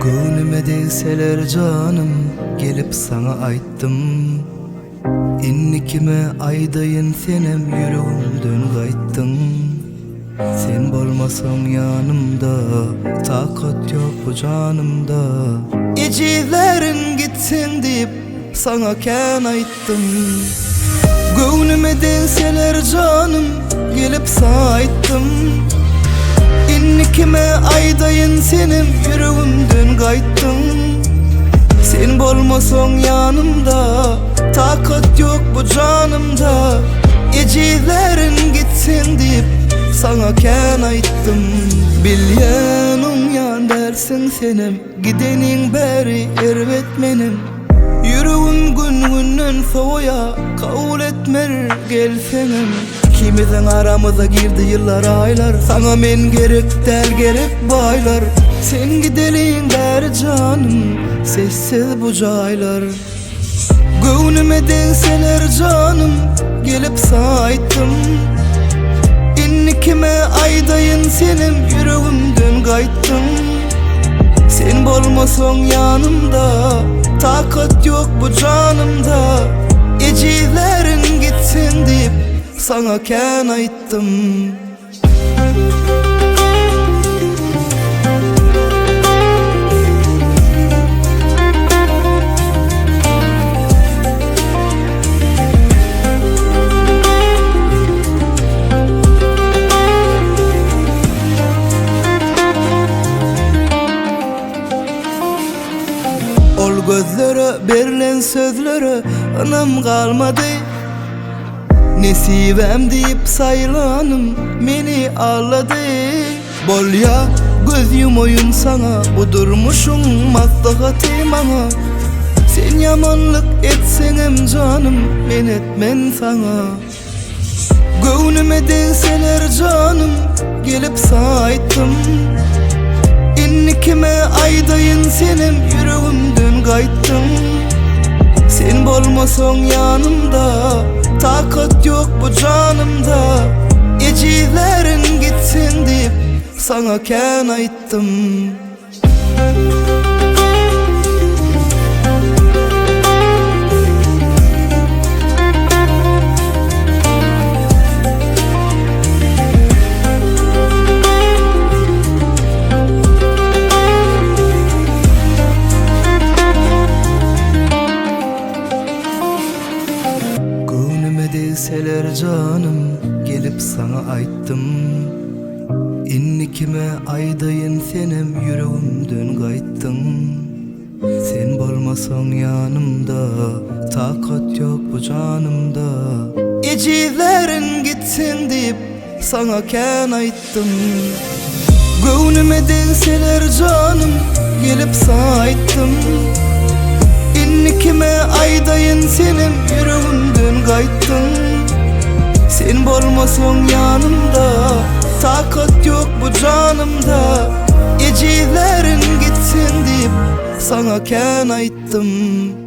Göwnüme degseler janym, gelip saňa aýtdym. Indi kime aýdaýyn senem ýüregimden gaýtdyň. Sen bolmasaň ýanymda, takat ýok bu janymda. Ejizlärin gitseň diýip, saňa kän aýtdym. Göwnüme degseler janym, gelip saňa aýtdym. Indi kime aýdaýyn senem ýüregimden gaýtdyň. Sen bolmasaň ýanymda, takat ýok bu janymda. Ejizlärin gitseň diýip, saňa kän aýtdym. Bilýän oňýan dälsiň senem, gideniň bäri erbet menem. Ýüregim gün-günden sowaýa, kabul etmer gelseňem. Ikimiziň aramyza girdi ýyllar aýlar Saňa men gerek däl gerek baýlar Sen gideliň bäri janym sessiz bu jaýlar Göwnüme degseler janym gelip saňa aýtdym Indi kime aýdaýyn senem ýüregimden gaýtdyň Sen bolmasaň ýanymda Takat ýok bu janymda Ejizlärin gitseň diýip Saňa kän aýtdym. Ol gözlere berlen sözlere ynam galmady. Nesibäm diýip saýlanym meni aldady. Bolýa göz ýumaýyn saňa bu durmuşyň maslahaty maňa. Sen ýamanlyk etseňem janym men etmen saňa. Göwnüme degseler janym gelip saňa aýtdym. Indi kime aýdaýyn senem ýüregimden gaýtdyň. Sen bolmasaň ýanymda takat ýok bu janymda. Ejizlärin gitseň diýip saňa kän aýtdym. Göwnüme degseler janym gelip saňa aýtdym. Indi kime aýdaýyn senem ýüregimden gaýtdyň Sen bolmasaň ýanymda takat ýok bu janymda Ejizlärin gitseň diýip saňa kän aýtdym Göwnüme degseler janym gelip saňa aýtdym Indi kime aýdaýyn senem ýüregimden gaýtdyň Sen bolmasaň ýanymda takat ýok bu janymda Ejizlärin gitseň diýip saňa kän aýtdym.